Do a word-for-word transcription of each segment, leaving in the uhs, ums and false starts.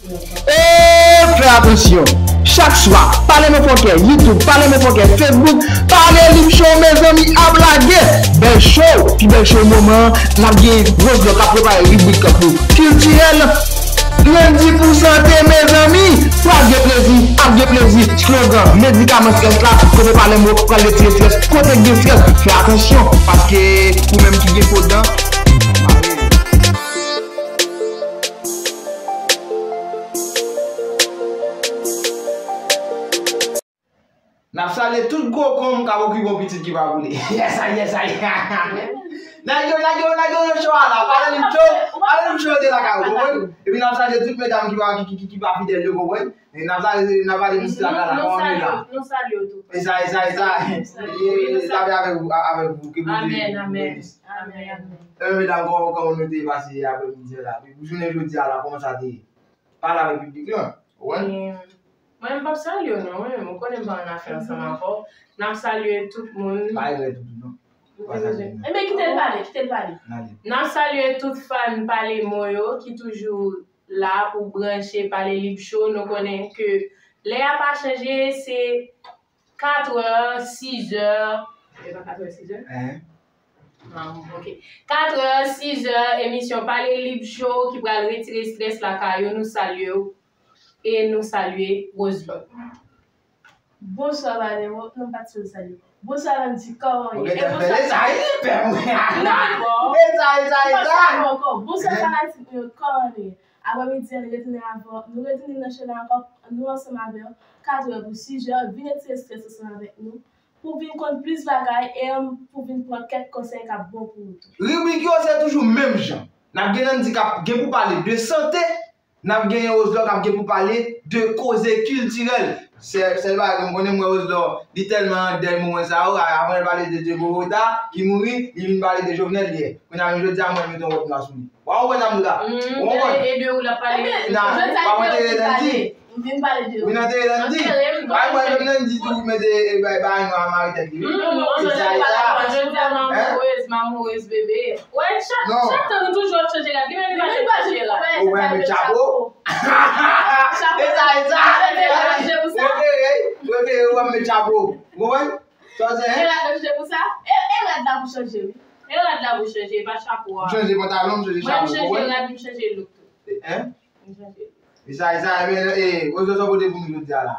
E fè atansyon! Chak swa, Pale Mofokè, YouTube, Pale Mofokè, Facebook, Pale Lib Show, mezanmi, ap lage! Bèl show, pi bèl show moman an, n ap gen Roselò k ap prepare ribrik pou kiltirèl. Lendi pou sante, mezanmi! Pral gen plezi, ap gen plezi! Slogan, medikaman estrès la, kote Pale Mo pral retire estrès, kote gen estrès, fè atansyon, paske ou menm ki gen fo dan, N ap salye tout gwo konm k ap okipe yon pitit ki pa boule. Yes I, yes I. Nèg yo, nèg yo, nèg yo nan cho a la. Pale Lib Show, Pale Lib Show te lakay ou, konprann? Epi n ap salye tout medam ki pa, ki, ki, ki, ki pa fidèl yo, konprann? E n ap salye, n ap pale misyè la, la, kòman nou ye la? Nou salye yo tout. E sa, e sa, e sa. E, e, avèk ou, avèk ou, ke Bondye beni. Amèn, amèn. Amèn, amèn. E, medam, kòman, kòman nou te pase aprèmidi a la? Pou jounen jodi a la, kòman sa te ye? Pale avèk piblik lan. Ou wè? E, mwen, m p ap salye w, non, mwen menm, ou konnen m pa ann afè ansanm avè w. N ap salye tout moun. Pa egzè toutou, non. Pa salye, non. Enben, kite l pale, kite l pale. N ale. N ap salye tout fan Pale Mo yo ki toujou la pou branche Pale Lib Show. Nou konnen ke lè a pa chanje, se katrè, sizè. E pa katrè, sizè? Hein? Ah, ok. Katrè, sizè, emisyon Pale Lib Show ki pral retire estrès lakay ou. Nou salye w. E nou salye Roselò. Bonswa, Valero. Non, pa t sou salye. Bonswa, Landy. Kòman w ye? Ou gentan fè sa, wi, pè mwen. Dakò. E sa, e sa, e sa. Bonswa, fanatik mwen yo. Kòman w ye? Aprèmidi a, nou retounen avè w. Nou retounen nan show la ankò. Nou ansanm avè w. Katrè pou sizè. Vin retire estrès ansanm avèk nou. Pou vin konn plis bagay e pou vin pran kèk konsèy k ap bon pou ou tou. Ribrik yo se toujou menm jan. N ap gen Landy k ap gen pou pale de sante, n ap genyen Roselò k ap gen pou pale de koze kiltirèl. Sèl, sèl bagay ke m konnen, m wè Roselò, li tèlman an dèy moman sa yo, avan l pale de Diego Rota ki mouri, li vin pale de Jovenel yè. Kounye a, menm jodi a, mwen mete yon wòb nwa sou li. Wa konprann sa m di w la? Ou konprann? E de ou l ap pale. Nan, pa mwen te Landy. M vin pale de ou. Wi, nan te Landy. Bay mwen menm Landy tou, mete, e, bay, bay nwa mare tèt li. Se sa, e sa. Jodi a, m amourez, m amourez, bebe. Wè, chak, chak tan nou toujou ap chanje rad. Li menm li pa janm chanje rad. Ou mwen met chapo. E sa, e sa. Prefere, prefere, ou mwen met chapo. Ou konprann? Sa w di, hein? E rad la chanje pou sa? E, e rad la pou chanje, wi. E rad la pou chanje, e pa chapo a. M chanje pantalon, m chanje chapo, ou konprann? Mwen, m chanje rad, m chanje look tou. E, hein? M chanje look. E sa, e sa, e byen, e, Roselò, sa w pote pou nou jodi a la?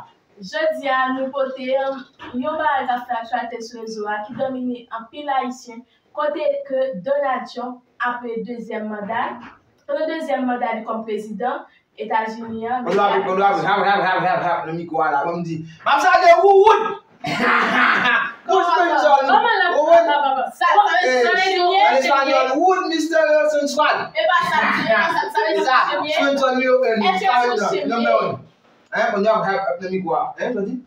Jodi a, nou pote, um, yon bagay k ap fè aktyalite sou rezo a, ki domine anpil Ayisyen, kote ke Donald Trump, apre dezyèm manda, pandan dezyèm manda li kòm prezidan Etazini an, Ban m dwa, ban m dwa, hap, hap, hap, hap, hap, nan mikwo a la, ban m di, m ap salye Wouwoud! Pou sponsor nou. Kòman l ap, ou konprann? Sa, sa vle di, an espanyòl, Wood Mister Sensual. E pa sa, e pa sa, sa vle di, sponsor nou yo, eh, number one. Hein, ban m dwa, hap, hap, nan mikwo a. Hein, sa di?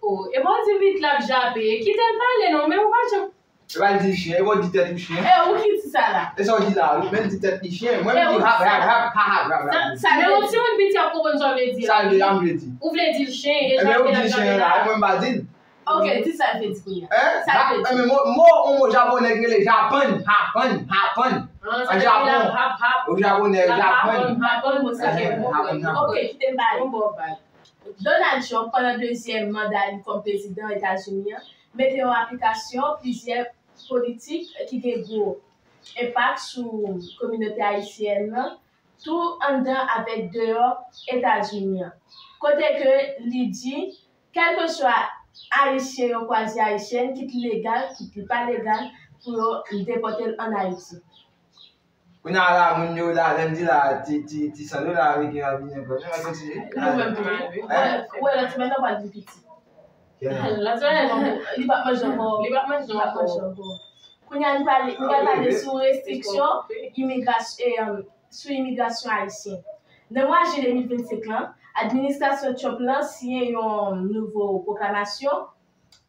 Oh, e bon, di vit l ap jape. Kite l pale non, men ou pa janm E pa l di chen, e bon di tèt ou chen. E ou ki di sa la? E sa w di la, wi, men di tèt li chen. Mwen m di hap, hap, hap, pa hap, hap, hap. Sa, sa men yon timoun piti ap konprann sa w vle di a. Sa l vle, sa m vle di. Ou vle di l chen, e jape l ap jape la. Mwen m pa di l. Ok, di sa l vle di kounye a. Hein? Sa l vle di. Enben, mo, mo, yon mo japonè ki rele Japan, Japan, Japan. An Japon. Hap, hap. O japonè, Japan. Hap, hap, hap. Ok, kite m pale. Donald Trump, pandan dezyèm manda li kòm prezidan Etazini an, mete an aplikasyon plizyè politik ki gen gwo enpak sou kominote ayisyèn nan, tou anndan avèk deyò Etazini an. Kote ke li di, kèlkeswa Ayisyen yo kwaze Ayisyèn, kit li legal, kit li pa legal, pou yo depòte l ann Ayiti. Kounye a la, moun yo la, Landy la, ti, ti, ti san dola ameriken ap vini ankò. Nou kontinye. Nou menm tou, wi. Hein? Ou wè, lòt semèn nan pral vin piti. Lòt semèn nan, li p ap manje ankò. Li p ap manje ankò. Kounye a, nou pale, nou pral pale sou restriksyon imigrasyon, sou imigrasyon ayisyen. Nan mwa jen de mil vennsenk lan, administrasyon Trump lan siyen yon nouvo pwoklamasyon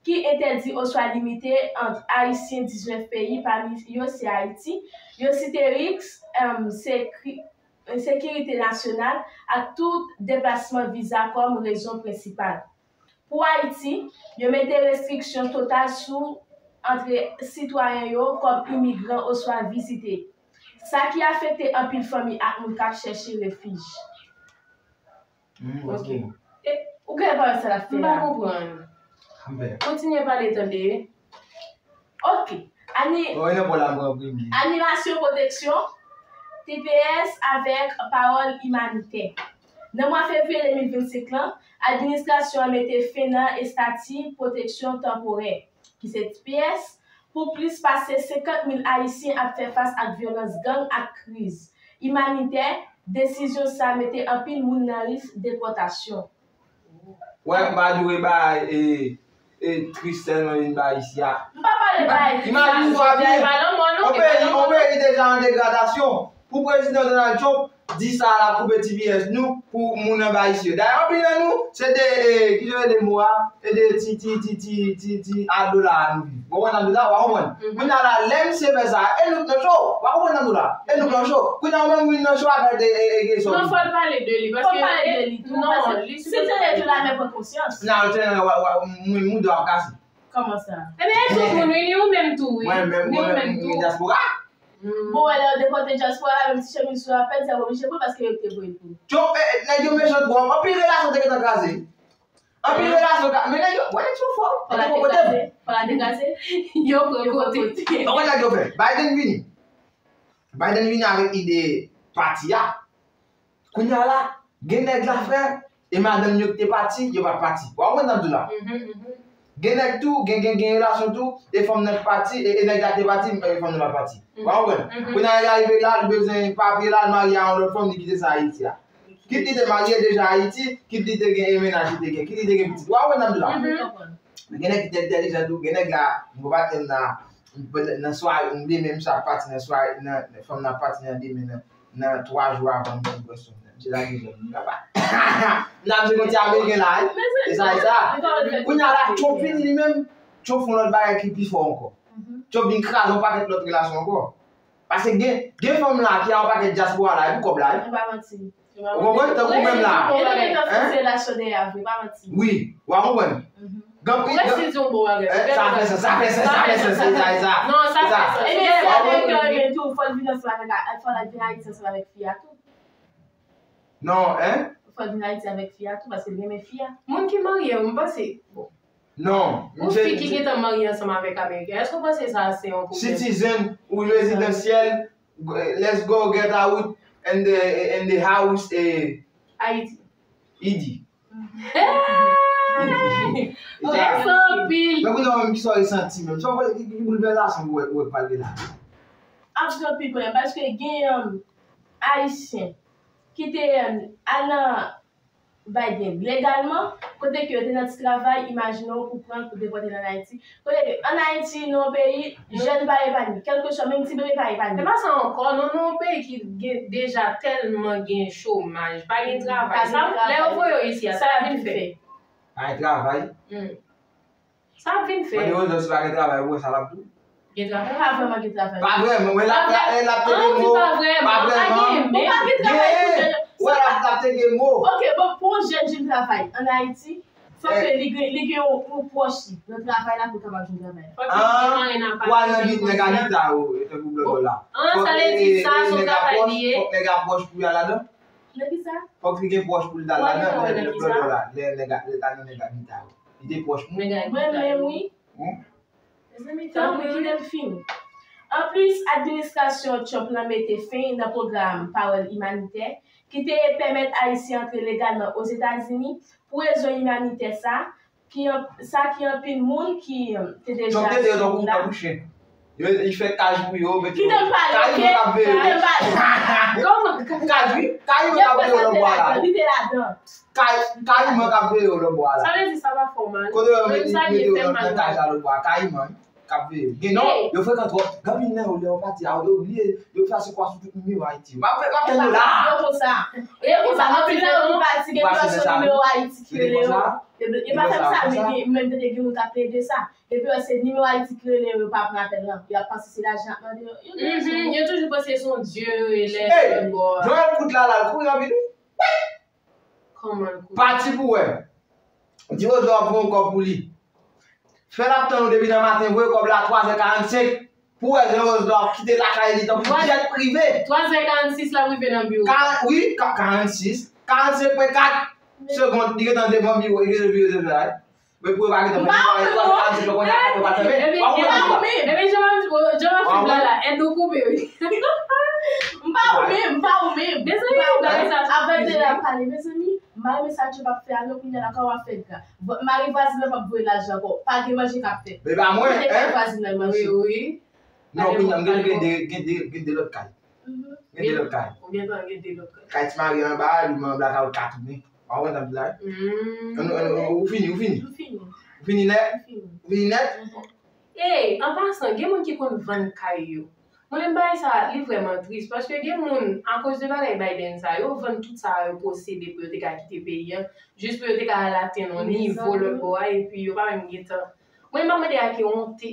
ki entèdi oswa limite ant Ayisyen diznèf peyi, pami yo se Ayiti, yo site risk, em, sekri-, sekirite nasyonal ak tout deplasman viza kòm rezon prensipal. Pou Ayiti, yo mete restriksyon total sou antre sitwayen yo kòm imigran oswa vizitè, sa ki afekte anpil fanmi ak moun k ap chèche refij. Hmm, ok. E, ou gen pawòl sa l ap fè la? M pa konprann. Kontinye pale tande. Ok. Ani- Animasyon pwoteksyon T P S avèk pawòl imanitè. Nan mwa fevriye de mil vennsenk lan, administrasyon an mete fen nan estati pwoteksyon tanporè, ki se T P S, pou plis pase senkant mil Ayisyen ap fè fas ak vyolans gang ak kriz imanitè. Desizyon sa a mete anpil moun nan risk depòtasyon. Wè, m pa dwe bay, e, e, tris sèlman vin bay isi a. M pa pale bay tris. Imajine twa byen. Yon peyi, yon peyi deja an degradasyon. Pou prezidan Donald Trump di sa l ap koupe T P S nou pou moun anba isi yo. Dayè, anpil nan nou, se de, e, ki jan yo rele mo a? Se de ti, ti, ti, ti, ti, ti a dola a nou viv. Ou konprann sa m di w la? W a konprann? Kounye a la, lè misye fè sa, e nou k nan cho. W a konprann sa m di w la? E nou k nan cho. Kounye a, ou menm ou vin nan cho a, gade, e, e, e, sa w viv. Non, fò l pale de li, paske fò l pale de li tou, non, paske li si se de tou la, men pran konsyans. Nan, se nan, wa, wa, mwen, mwen, dwa ap kase. Kòman sa? Ebyen, e tout moun, wi, ni ou menm tou, wi. Mwen menm, ni ou mwen menm, menm tou. Mwen dyaspora. Bon, wè, lè yo depòte dyaspora, menm ti chemiz sou apèn, sa yo oblije pran paske yo te voye pou. Yo, e, e, nèg yo mechan twòp. Anpil relasyon te gentan kraze. Anpil relasyon ka, men nèg yo, wè nèg yo fò. Fò la te kraze, fò la te kraze. Yo pran kote. Ou konn nèg yo fè? Biden vini. Biden vini avèk ide pati a. Kounye a la, gen nèg la frè, e madanm yo ki te pati, yo pa t pati. Ou konprann sa m di w la? Gen nèg tou, gen, gen, gen relasyon tou, e fanm nan ki pati, e, e nèg la ki te pati, e fanm nan pa t pati. Ou konprann? Kounye a, li rive la, li bezwen papye la, li marye a yon lòt fanm, li kite sa Ayiti a. Kit li te marye deja Ayiti, kit li te gen mennaj li te gen, kit li te gen pitit. Ou konprann sa m di w la? Gen nèg ki te entèlijan tou, gen nèg la, m gon patnè m nan, nan sware, m demen, misye ap pati nan sware, nan, nan, fanm nan ap pati nan demen, nan, nan twa jou avan m fin pran swen nan. Misye lage zòn li, papa. M nan, misye gon ti ameriken la, wi. E sa, e sa. Kounye a la, Trump vini li menm, Trump fè yon lòt bagay ki pi fò ankò. Trump vin kraze yon pakèt lòt relasyon ankò. Paske gen, gen fanm la ki a yon pakèt dyaspora la, epi kòb la, wi. Ou pa manti. Ou konprann? Tankou menm la. E nou gentan fikse relasyon dèyè a vre, pa manti. Wi, w a konprann. Gen anpil, gen, sa fè sans, sa fè sans, sa fè sans, se sa, se sa. Non, sa fè sans. Ebyen, si ameriken renmen tou, fò l vin ansanm avèk, fò l vin Ayiti ansanm avèk fi a tou. Non, en? Fò l vin Ayiti avèk fi a tou, paske l renmen fi a. Moun ki marye, m panse, bon. Non, yon fi ki gentan marye ansanm avèk ameriken, èske w panse sa se yon pwoblèm? Citizen ou rezidansyèl, let's go get out and the, and the house, eh, Ayiti. Idi. Mèsi anpil. Men kounye a menm ki sa w resanti menm? Sa w wè ki, ki boulvèsasyon ou wè, ou wè k pral gen la? Ap gen anpil pwoblèm, paske gen, um, Ayisyen ki te, um, al nan Biden legalman, kote ke yo te nan ti travay, imajine w pou pran, pou depòte l ann Ayiti. Kote ke ann Ayiti, nan yon peyi, jèn pa epanye, kèlkeswa, menm ti bebe pa epanye. Se pa sa ankò, non, nan yon peyi ki gen, deja tèlman gen chomaj, pa gen travay. Sa, lè yo voye yo isi a, sa y ap vin fè? Pa gen travay. Sa ap vin fè. Mande Rozo si pa gen travay, ou wè sa l ap di w. Gen travay? Pa vrèman gen travay. Pa vrèman, men l ap, l ap, l ap teke mo. Pa vrèman. Pa vrèman. Ou pa gen travay pou jèn. Ou wè l ap, l ap teke mo. Ok, bon, pou yon jèn jwenn travay ann Ayiti, fòk ke li gen, li gen yon, yon pwòch li nan travay la pou l kapab jwenn travay la. Fòk li gen mwayen nan pale. Ou al nan gita, nèg a gita yo, tankou blòdò la. An, sa vle di sa, se yon travay li ye. Fòk nèg a pwòch pou y al ladan. Nan kisa? Fòk li gen pwòch pou l t al ladan, lè, lè blòdò la, lè nèg a, lè l t al nan nèg a gita yo. Li te pwòch moun. Mwen menm, wi. Tanpri, kite m fini. Anplis, administrasyon Trump lan mete fen nan pwogram Pawòl Imanitè, ki te pèmèt Ayisyen antre legalman Ozetazini pou rezon imanitè sa, ki an-, sa ki anpil moun ki, um, te deja sou wout la. Trump te tankou, tankou chen. Yo, li fè kaj pou yo, mete yo. Kite m pale, ok? Kayiman k ap veye yo. Kite m pale. Kaj, wi. Kayiman k ap veye yo lòtbò a la. Li te ladan. Kay-, kayiman k ap veye yo lòtbò a la. Sa vle di sa pa fè w mal. Kote yo mete, mete yo nan kaj la lòtbò a, kayiman k ap veye yo. Gen non, yo frekan twòp. Gen anpil nan yo, lè yo pati a, yo bliye, yo fè sikwa sou tout nimewo Ayiti yo. M ap, m ap tann yo la. Yo konsa. Yo konsa, anpil nan yo ki pati, gen plis yon nimewo Ayiti ki rele yo. Yo pa fè m sa, men gen, menm te gen moun k ap plede sa. Epi yo se nimewo Ayiti ki rele yo, yo pa pran apèl lan. Y ap panse se lajan y ap mande yo. Yo toujou, yo toujou panse se yon dye yo ye lè yo lòtbò a. Joel kout la, la, l kouri anpil, wi. Kòman l kouri? Pati pou wè. Di Rozo ap voye yon kòb pou li. Fè l ap tann ou depi nan maten, voye kòb la twazè karannsenk. Pou wè jan Rozo ap kite lakay li tankou jèt prive. Twazè karannsis l ap rive nan biwo. Karan-, wi, ka-, karannsis. Karannsenk pwen kat. Segond, li gentan devan biwo, li gentan vire zye la. Men pou yo pa gentan fè bagay, twa, kat jou, konnya, kat yo pa fèmen. Epi, epi, epi, jan m ap di, jan m ap fè la, la, èd ou koupe, wi. M pa ou menm, m pa ou menm. Mezanmi, bagay sa. Avèk de la pale, mezanmi, mari mesaj yo p ap fè a non, kounye a la, kòman w ap fè gra? Mari vwazin nan p ap voye lajan ankò. Pa gen manje k ap fèt. Men pa mwen, hein? Vwazin nan manje. Wi, wi. Non, kounye a, m gen, gen de, gen de, gen de lòt kay. Gen de lòt kay. Ou gentan gen de lòt kay. Kay ti mari anba, li men anba kay ou ka tounen. Ou konprann sa m di la? Ou fini, ou fini. M fini. Ou fini nèt? M fini. Ou fini nèt? Ey, an pasan, gen moun ki konn vann kay yo. Mwen menm bagay sa, li vrèman tris, paske gen moun, akoz de bagay Biden sa, yo vann tout sa yo posede pou yo te ka kite peyi an, jis pou yo te ka al atenn yon nivo lòt bò a, epi yo pa menm gen tan. Mwen m ap mande a ki wonte,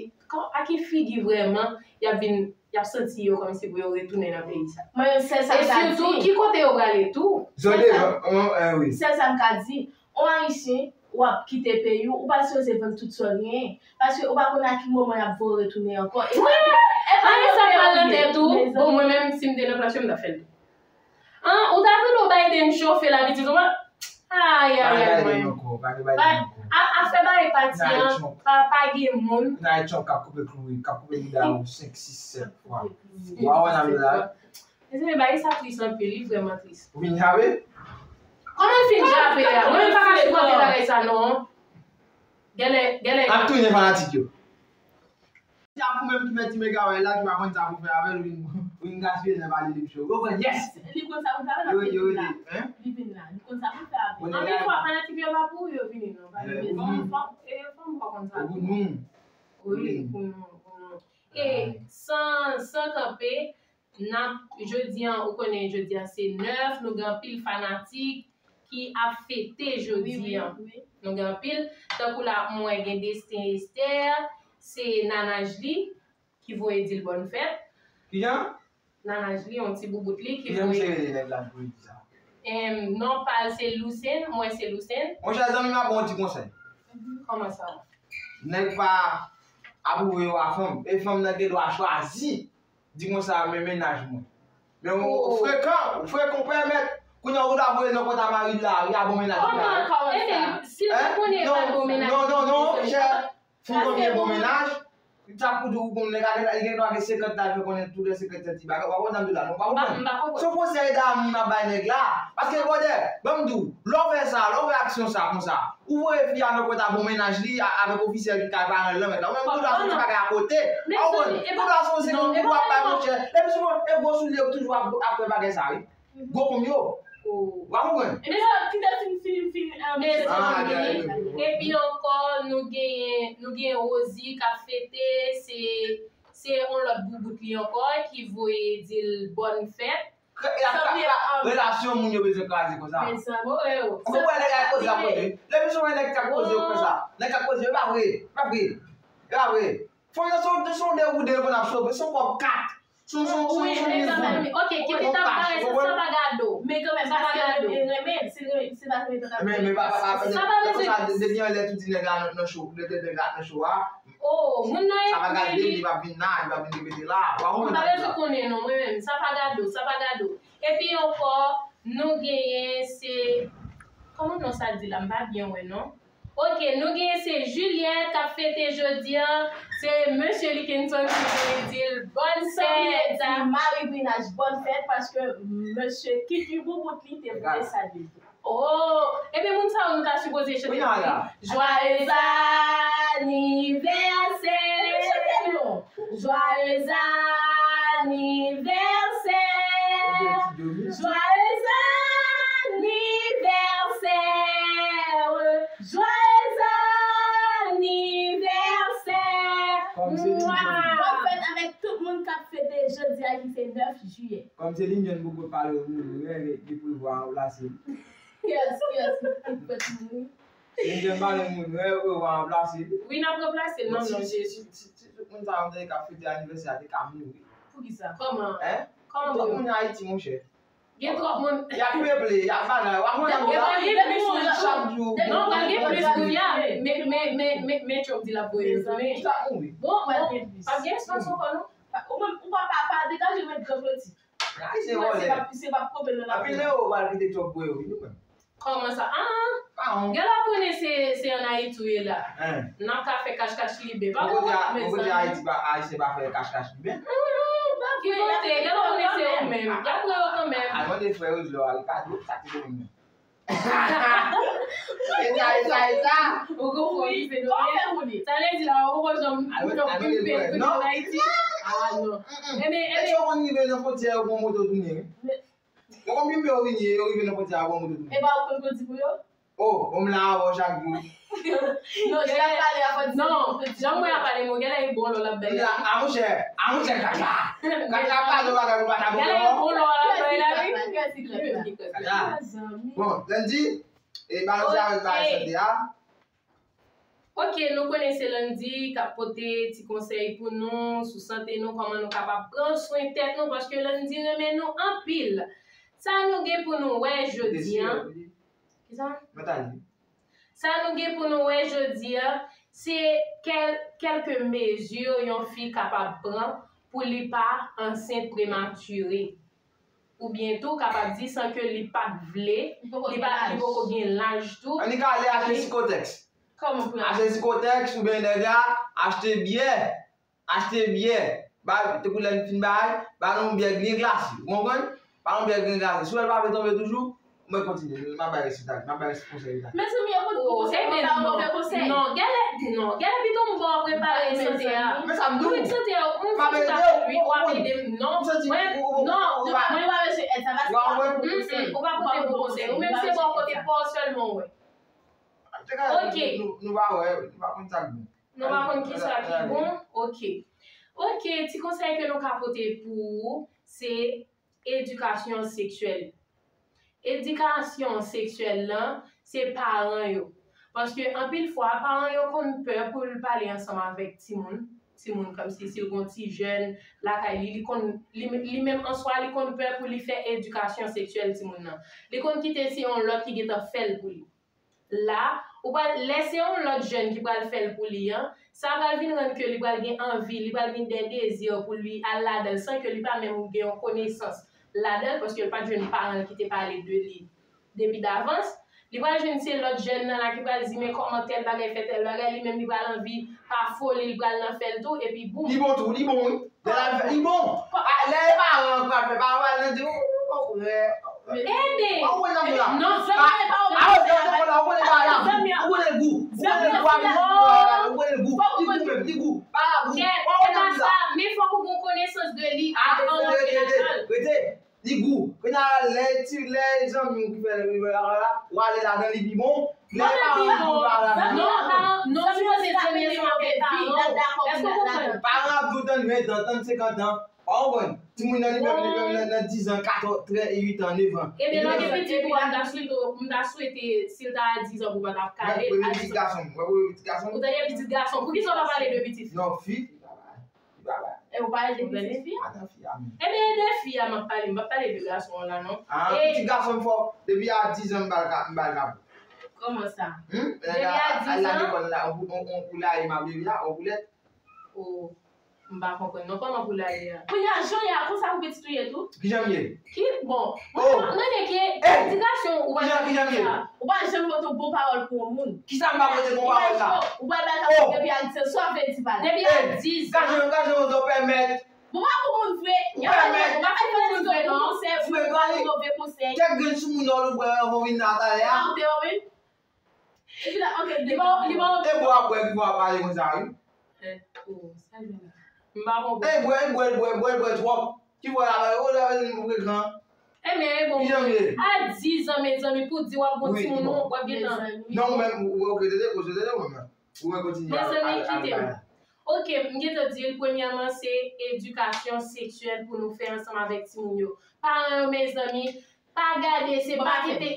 a ki figi vrèman y ap vin, y ap santi yo kòmsi pou yo retounen nan peyi sa. Mwen menm, sèl sa m ka di. E sitou, ki kote yo prale tou? Sèl sa, sèl sa m ka di. Yon Ayisyen, w ap kite peyi w, ou pa sipoze vann tout sa w genyen. Paske ou pa konn a ki moman y ap voye w retounen ankò. E pa, e pa nan peyi w ye. Bon, mwen menm, si m te nan plas yo, m t ap fè l tou. An, ou ta tande w Biden chofe la, pitit, ou pa, ay, ay, ay, mwen. Pa, afè bagay pati an, pa, pa gen moun. Donald Trump k ap koupe klou, k ap koupe bouda w senk, sis, sèt fwa. Wa wè nan la. Mezanmi, bagay sa tris anpil, li vrèman tris. Ou vin jape? Kòman l fin jape a? Mwen menm pa ka sipòte bagay sa non. Gèlè, gèlè. N ap tounen fanatik yo. Sa pou menm ki fè ti megaway la, ki pa konn sa pou fè avè l, ou vin, ou vin gaspiye lè pale depi cho. Ou konprann? Yes! Li konn sa pou fè avè l, li vin la. Li vin la. Li konn sa pou fè avè l. Anpil fwa, fanatik yo pa pou yo vini non. Paske fòm, fòm, e, fòm pa konn sa. Wi, pou nou, pou nou. E san, san kanpe, n ap, jodi an, ou konnen jodi an se nèf, nou gen anpil fanatik ki ap fete jodi an. Nou gen anpil, tankou la, m wè gen Destin Esther, se nanaj li ki voye di l bòn fèt. Kijan? Nanaj li, yon ti boubout li ki voye. Kijan misye rele nèg la ki voye di sa? Em, non pa l se Lucen, m wè se Lucen. Monchè zanmi m ap ba w yon ti konsèy. Kòman sa? Nèg pa apwouve yo a fanm. E fanm nan gen dwa chwazi. Di konsa, men mennaj mwen. Men ou frekan, ou frekan, ou pèmèt. Kounye a ou ta voye nan kont a mari l la, a bon mennaj li la. Kòman, kòman sa? Si l te konnen e pa bon mennaj. Non, non, non, non, chè. Fin konnen bon mennaj. Sa pou di ou konn nèg la, li gen dwa gen senkant la, fè konnen tou lè senkant ti bagay. Ou pa konn sa m di la, non, ou pa konprann. Se yon konsèy dami m ap bay nèg la. Paske, brother, ban m di w, lè w fè sa, lè w fè aksyon sa, konsa, ou voye fi a nan kont a bon mennaj li, a, avèk ofisyèl ki kay paran l lan, mèt la. Ou menm tou dwa soti bagay akote. Ou konprann? Tou dwa soti senkant pou w ap bay monchè. Epi souvan, e gwo soulye yo toujou ap, ap fè bagay sa, wi. Gwo konm yo. Ou pa konprann? Ebyen, kite fin, fin, fin, ah, mesye. Epi ankò, nou genyen, nou genyen Rosie k ap fete, se, se yon lòt boubout li ankò ki voye di l bòn fèt. Relasyon moun yo bezwen kraze konsa. Ou konprann nèg la koze ap koze. Depi sou wè nèg k ap koze yo fè sa. Nèg k ap koze yo pa vre. Pa vre. E pa vre. Fanm nan se yon, se yon deroute yo konn ap sove. Se yon kòb kat. Se yon, se yon, se yon, se yon mizou. Ok, kite tan parèt, sa pa gade w. Men kanmenm, paske l renmen, se renmen, se pa renmen tèt ap. Men, men pa, pa, pa, sa pa bezwen. Depi yon lè tou di nèg la nan, nan show, nèg la nan show a. Oh, moun nan epi li pa vin la, li pa vin repete la. Ou pa konprann sa. M pa bezwen konnen non, mwen menm, sa pa gade w, sa pa gade w. Epi ankò, nou genyen se, kòman non sa di la, m pa byen wè non. Ok, nou genyen se Juliette k ap fete jodi an, se mesye Likenson ki vle di l bòn fèt. Marie Binaj bòn fèt paske mesye Kiki Boubout li te vle salye l. Oh, ebyen moun sa yo nou ta sipoze chante pou li. Joyeux anniversaire. Joyeux anniversaire. Joyeux anniversaire. Joyeux anniversaire. Bòn fèt avèk tout moun k ap fete jodi a ki se nèf jiyè. Kòm se Liliane Bobo pale ou mouri, wè, li prevwa ranplase l. Kiyès, kiyès ki fèt mouri? Liliane pale ou mouri, wè, prevwa ranplase l. Wi, n ap ranplase l nan non Jezi. Si, si, si tout moun sa yo te ka fete anivèsè a te ka mouri. Poukisa? Kòman? Hein? Kòman? Tout moun Ayiti, monchè. Gen twòp moun. Y ap peple, y ap bagay. W ap wè nan moun la. Gen plis moun chak jou. Non, pral gen plis kounye a. Men, men, men, men, men Trump di l ap voye yo tounen. Chak mouri. Bon, bon, p ap gen espans ankò non. Ou menm, ou pa, pa, pa degaje w met gran peti. Ay, se vòlè. Se pa, se pa pwoblèm nan. Anpil nan yo pral kite Trump voye yo vini menm. Kòman sa? Ah, gala konnen se, se an Ayiti ou ye la. N ap ka fè kach kach liben. Pa gen pwoblèm sa. Bon, kote Ayiti pa, Ayisyen pa fè kach kach liben? Ki kote? Gala konnen se ou menm. Y ap pran yo kanmenm. Al mande frè yo, di lè w al kado, sa ki pou nou. E sa, e sa, e sa. Ou konprann? Wi, se pa fè konnen. Sa vle di la, ou poko janm, ou poko janm pimpe kote an Ayiti? Ah, non. Ebyen, ebyen. Èske w konn rive nan fwontyè, yo pran moto tounen, wi? Yo konn pimpe, yo vini, yo rive nan fwontyè, yo pran moto tounen. E pa ou konn kondi pou yo? Oh, bon, m la avè w chak jou. Non, jan l ap pale a, fò di non, jan mwen ap pale, mwen genlè e bon lò l ap bay la. A monchè, a monchè, kaka. Kaka pa de bagay pou pa ta bon lò. Genlè e bon lò l ap bay la, wi. Kaka. Bon, Landy, e ba nou sa avèk bagay sante a. Ok, nou konnen se Landy k ap pote ti konsèy pou nou sou sante nou, kòman nou kapab pran swen tèt nou, paske Landy renmen nou anpil. Sa nou gen pou nou wè jodi a. Kisa? Mwen ta di. Sa nou gen pou nou wè jodi a, se kèl, kèlke mezi yon fi kapab pran pou li pa ansent prematire. Oubyen tou, kapab di san ke li pa t vle, li pa, li poko gen laj tou. Annik ale achte sikotèks. Kòman pou achte sikotèks oubyen dèga, achte byè. Achte byè, ba, tankou lè n fin bay, ba nou yon byè byen glase, ou konprann? Ba nou yon byè byen glase. Si w wè l pa vle tonbe toujou, mwen kontinye, m ap bay rès la, m ap bay rès konsèy la. Mezanmi, yo konn pou konsèy, mwen ba yon move konsèy. Non, genlè, non, genlè pito m ba w prepare sante a. Men sa m di w. Wi, sante a, m santi w ap ede m, wi, w ap ede m, non. Mwen, non, mwen pa bezwen èd, sa va se pa pou konsèy. Ou pa pote bon konsèy. Ou menm se bò kote pa w sèlman w wè. Ok. Nou, nou pa wè, nou pa konn sa k bon. Nou pa konn kisa ki bon? Ok. Ok, ti konsèy ke nou ka pote pou ou, se edikasyon seksyèl. Edikasyon seksyèl lan, se paran yo. Paske anpil fwa, paran yo konn pè pou l pale ansanm avèk timoun. Timoun, kòmsi si l gon ti jèn lakay li, li konn, li, li menm an swa, li konn pè pou li fè edikasyon seksyèl timoun nan. Li konn kite se yon lòt ki gentan fè l pou li. La, ou pral, lè se yon lòt jèn ki pral fè l pou li an, sa pral vin rann ke li pral gen anvi, li pral gen de dezi pou li al ladan l san ke li pa menm gen yon konesans ladan l, paske l pa t jwenn paran l ki te pale de li depi davans. Li pral jwenn se lòt jèn nan la ki pral di, men kòman tèl bagay fè tèl bagay, li menm li pral anvi pa foli, li pral nan fè l tou, epi boum. Li bon tou, li bon, wi. Lè l al fè, li bon. A, lè e paran an pral fè, paran pral nan di, o, o, frè. Ede. Ou konnen nan la. Non, zanmi, pa ou pa ou konnen la. Ou konnen gou. Ou konnen gou a misye. Ou konnen gou. Li gou menm, li gou. Pa gou. Ou konnen nan la. Men fòk ou gen konesans de li avan w antre ladan l. Rete. Li gou. Kounye a, lè ti, lè zanmi w ki fè li la, w ale ladan li pi bon. Lè paran w pi bon, pa al ladan. Non, paran, non, sipoze zanmi se yon bèl paran. Èske w konprann? Paran ap di w tann ven tan, tann senkant tan. Ou konprann? Timoun nan li menm, li menm nan, nan diz an, katòz, trèz, uit an, nèf an. Ebyen, lè w gen pitit ou a, m ta swete, m ta swete, si l ta a diz an, pou w pa t ap kale. Premye pitit gason, mwen premye pitit gason. Ou ta gen pitit gason. Poukisa w pa pale de pitit fi? Non, fi, fi pa bay. Li pa bay. E ou pa ede pitit fi a? Atan fi a menm. Ebyen, ede fi a m ap pale, m p ap pale de gason an la, non. Ah, pitit gason m fò, depi a diz an, m ba l ka, m ba l ka. Kòman sa? Depi a diz an? Al la lekòl la, on, on, on poulaye m ap leve a, on poulèt. O, m pa konprann non, kòman pou l ale a? Kounye a, jan y a konsa pou pitit ou ye tou? Kijan m ye? Ki, bon, mwen, mwen, mwen ke edikasyon ou pa janm fè sa. Ou pa janm pote bon pawòl pou yon moun. Kisa m pa pote bon pawòl la? Ou pa bay ka depi a diz an, sa w vle di pa la. Depi a diz an. Gason, gason, ou pèmèt. Bon, pa pou moun vre. Ou pèmèt. Ou pa pou moun vre, non. Ou pa pou moun vre, non. Kèk grenn sou moun ou bwè anvan w vin la talè a. Ou te wè, wi. Epi la, ok, li pa, li pa. E bwè ap bwè, ki bwè ap pale konsa, wi. Eh, oh, sa jwenn la. M pa konprann. E bwè, e bwè, e bwè, e bwè, e bwè twòp. Ki bwè la, o, la, nou vre gran. Ebyen, e bon. Kijan m ye? A diz an, mezanmi, pou di w ap bon timoun, w ap gentan. Non, ou menm, ou, ok, tande, koze, tande, ou menm. Ou wè kontinye al, al, al bay la. Ok, m gentan di l, premyèman, se edikasyon seksyèl pou nou fè ansanm avèk timoun yo. Paran yo, mezanmi, pa gade, se pa kite.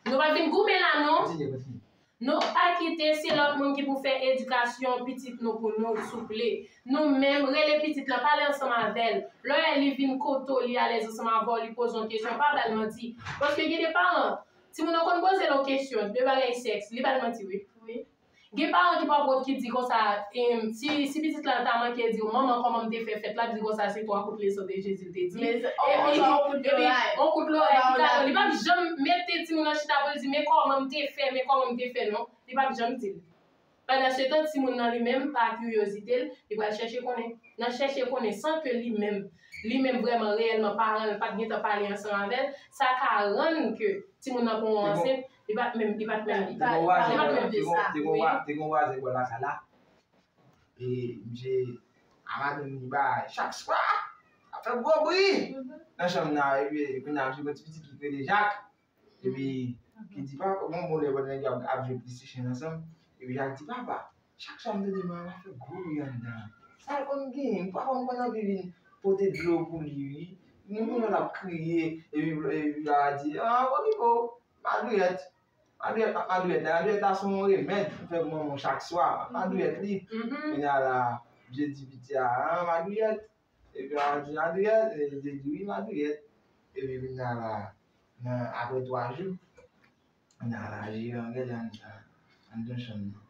Nou pa vin goumen la, non. Kontinye, kontinye. Nou pa kite se lòt moun ki pou fè edikasyon pitit nou pou nou, souple. Nou menm, rele pitit lan, pale ansanm avè l. Lè w wè li vin kote w, li alèz ansanm avè w, li poze w kesyon, pa ba l manti. Paske gen de paran, timoun nan konn poze l yon kesyon de bagay sèks, li ba l manti, wi. Wi. Gen paran ki pa pwòp ki di konsa, em, si, si pitit la ta manke di w, "Manman, kòman m te fè fèt la?" L ap di konsa, "Se twa kout leson de Jezi l te di." Epi, epi, yon kout lorèy ki ka, li p ap janm mete timoun nan chita pou l di, "Men kòman m te fè, men kòman m te fè," non. Li p ap janm di l. Pandan se tan, timoun nan li menm, pa kiryozite l, li pral chèche konnen. Nan chèche konnen san ke li menm, li menm vrèman, reyèlman, paran l pa t gentan pale ansanm avè l, sa ka rann ke timoun nan pran yon ansent, li pa t menm, li pa t menm, li pa t menm de sa. Te gen yon vwazen bò lakay la. E misye a madanm li bay chak swa, ap fè gwo bri nan chanm nan, epi kounye a misye gen yon ti pitit li k rele Jak. Epi ki di, papa, gon bon lè pandan nèg yo ap, ap jwe PlayStation ansanm, epi Jak di, papa, chak swa m tande manman ap fè gwo bri anndan an. Sa l konn genyen? Papa, m konn anvi vin pote dlo pou li, wi. Nou konn wè l ap kriye, epi, epi papa di, ah, okipe w, madouyèt. Madouyèt, madouyèt la, madouyèt la se yon remèd pou fè pou manman w chak swa. Madouyèt li. Kounye a la, misye di pitit a, ah, madouyèt. Epi a di, madouyèt, e, li te di wi, madouyèt. Epi kounye a la, nan, apre twa jou, kounye a la, jeran gade anndan, anndan chanm nan.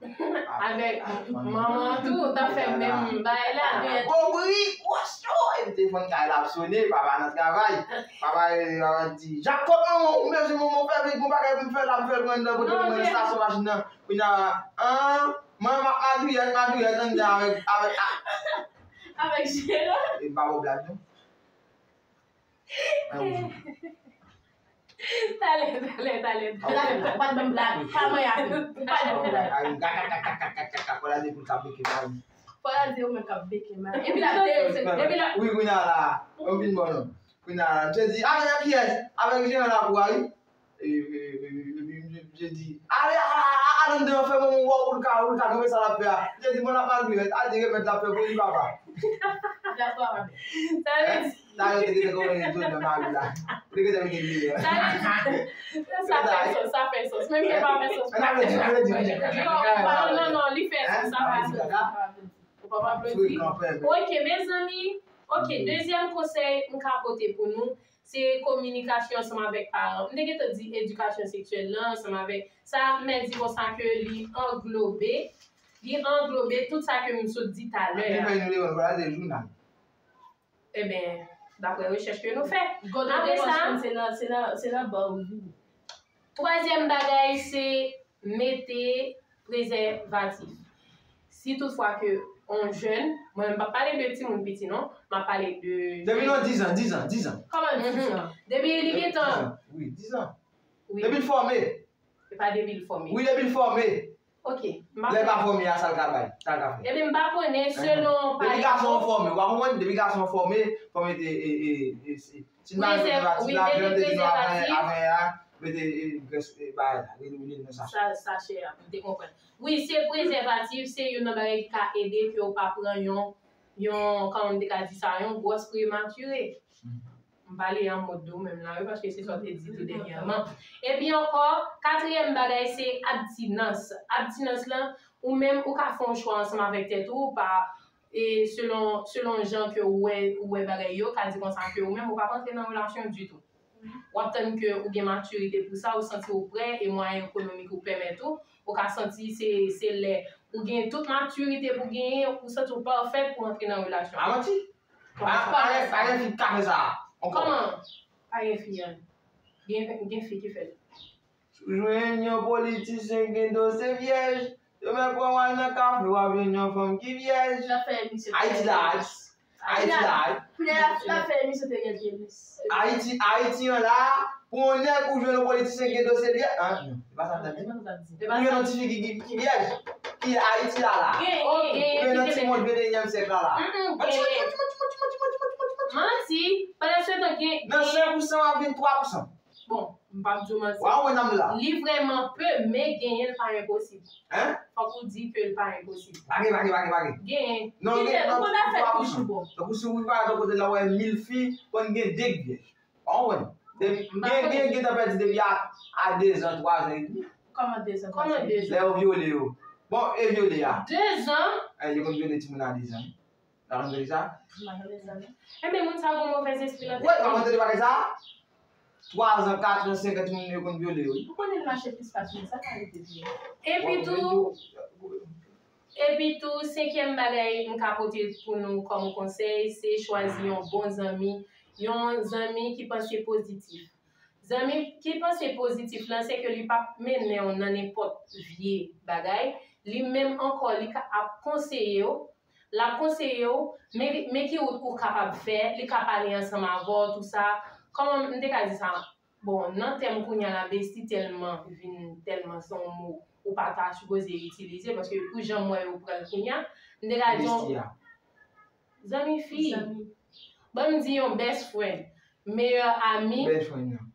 Avèk manman an tou, w t ap fè menm bagay la. Gwo bri, gwo cho, epi telefòn kay la ap sone, papa nan travay. Papa, e, papa di, Jak, kot manman w? Mezanmi, manman w fè vin, gon bagay pou m fè la, m fè l pran anndan kote nou, nan estasyon machin nan. Kounye a, an, manman, madouyèt, madouyèt, anndan avèk, avèk, a, Avèk jeran. E pa bon blag, non. Talè, talè, talè, talè. Ou pa t ban m blag, pa manyen avè m. Ou pa t ban m blag. Fò l al di ou menm k ap beke mari. Epi l ap dere, epi l ap. Wi, kounye a la, m fin bon, non. Kounye a la, m te di, avèk kiyès? Avèk jeran la pou a, wi. E, e, e, epi misye di, ale, a, a, a, al anndan, fè manman w wè w, ou ka, ou ka konprann sa l ap fè a. Misye di, bon, l ap mal viv, a di remèd l ap fè pou li, papa. Dakò, papa. Sa vle di. Sa yo te gentan konprann tout nan mari la. Ou te gentan vin gen li. Sa vle di. Sa fè sans, sa fè sans. Menm ke pa fè sans. Nan, non, non, non, li fè sans, sa fè sans. Ou pa aplodi. Ok, mezanmi. Ok, dezyèm konsèy m ka pote pou nou, se kominikasyon ansanm avèk paran. M te gentan di edikasyon seksyèl lan ansanm avèk sa, m di konsa ke li anglobe, li anglobe tout sa ke m sot di talè a. Ebyen, daprè rechèch ke nou fè. Apre sa, se nan, se nan, se nan ba ou vini. Twazyèm bagay, se mete prezèvatif. Si toutfwa ke on jèn, mwen menm m p ap pale de timoun piti non, m ap pale de. Depi nan dizan, dizan, dizan. Kòman dizan? Depi li gentan. Wi, dizan. Depi l fòme. Se pa depi l fòme. Wi, depi l fòme. Ok. Lè l pa fòme a, sa l ka bay, sa l ka fè. Ebyen, m pa konnen selon. Depi gason an fòme, w pa konprann? Depi gason an fòme, fò mete, e, e, e, si n pa mete prezèvatif la, jan m te di nou avan, avan yè a, mete, e, grès, e, bagay la, rele, rele nan sachè. Sa, sachè a, m te konprann. Wi, se prezèvatif, se youn nan bagay ki ka ede ke w pa pran yon, yon, kòman m te ka di sa, yon gwòs prematire. M pale an mòd de ou menm la, wi, paske se sa w te di tou dènyèman. Epi ankò, katriyèm bagay, se abtinans. Abtinans lan, ou menm, ou ka fè yon chwa ansanm avèk tèt ou, pa, e selon, selon jan ke ou wè, ou wè bagay yo, ka di konsa ke ou menm, ou p ap antre nan relasyon ditou. W ap tann ke ou gen matirite pou sa, ou santi ou prè, e mwayen ekonomik ou pèmèt ou, ou ka santi se, se lè ou gen tout matirite pou genyen, ou santi ou pafè pou antre nan relasyon. A manti? Pa, pa, pa gen fi k ka fè sa ankò. Kòman? Pa gen fi an. Gen, gen fi ki fè l. Si w jwenn yon politisyen k gen dosye vyèj, demen pran w al nan kafe, w ap jwenn yon fanm ki vyèj. Ayiti la, Ayiti la, Ayiti. Ayiti, Ayiti an la, pou yon nèg ou jwenn yon politisyen ki gen dosye vyèj. An, non, se pa sa m t ap di. Ou jwenn yon tifi ki, ki, ki vyèj, ki Ayiti la la. Ou jwenn nan ti mond venteyinyèm syèk la la. Manti, pandan se tan gen. Nan senk pousan, w ap jwenn twa pousan. Bon, m p ap di w manti. Wa wè nan m la. Li vrèman pe, men genyen l pa enposib. Hein? Fòk ou di ke l pa enposib. Pa gen, pa gen, pa gen, pa gen. Genyen. Non, gen, non, twa pousan. Donk, si w rive a yon kote la, w wè mil fi, konn gen de k vyèj. Wa wè. Gen, gen, gen tan pèdi depi a, a de zan, twa zan edmi. Kòman de zan? Kòman de zan? Lè yo vyole yo. Bon, e vyole a. De zan? Eh, yo konn vyole timoun a de zan. Ou pa konn sa? M pa konn sa, non. Enben, moun sa gon movèz espri nan tèt yo. Wi, ou pa konn tande bagay sa? Twa zan, kat zan, senk an, timoun yo konn vyole yo. Ou konnen l mache plis pase moun, sa ka rete vye. Epi tou, epi tou, senkyèm bagay m ka pote pou nou kòm konsèy, se chwazi yon bon zanmi, yon zanmi ki panse pozitif. Zanmi ki panse pozitif lan, se ke li p ap mennen w nan nenpòt vye bagay. Li menm ankò, li ka ap konseye w, l ap konseye w, men, men ki wout ou kapab fè, li ka pale ansanm avè w, tou sa. Kòman m te ka di sa? Bon, nan tèm kounye a la, besti tèlman vin, tèlman se yon mo ou pa ta sipoze itilize, paske pou jan m wè yo pran l kounye a, m te ka di yon Besti a. Zanmi fi. Zanmi. Ban m di yon best friend, meyè ami. Best friend nan.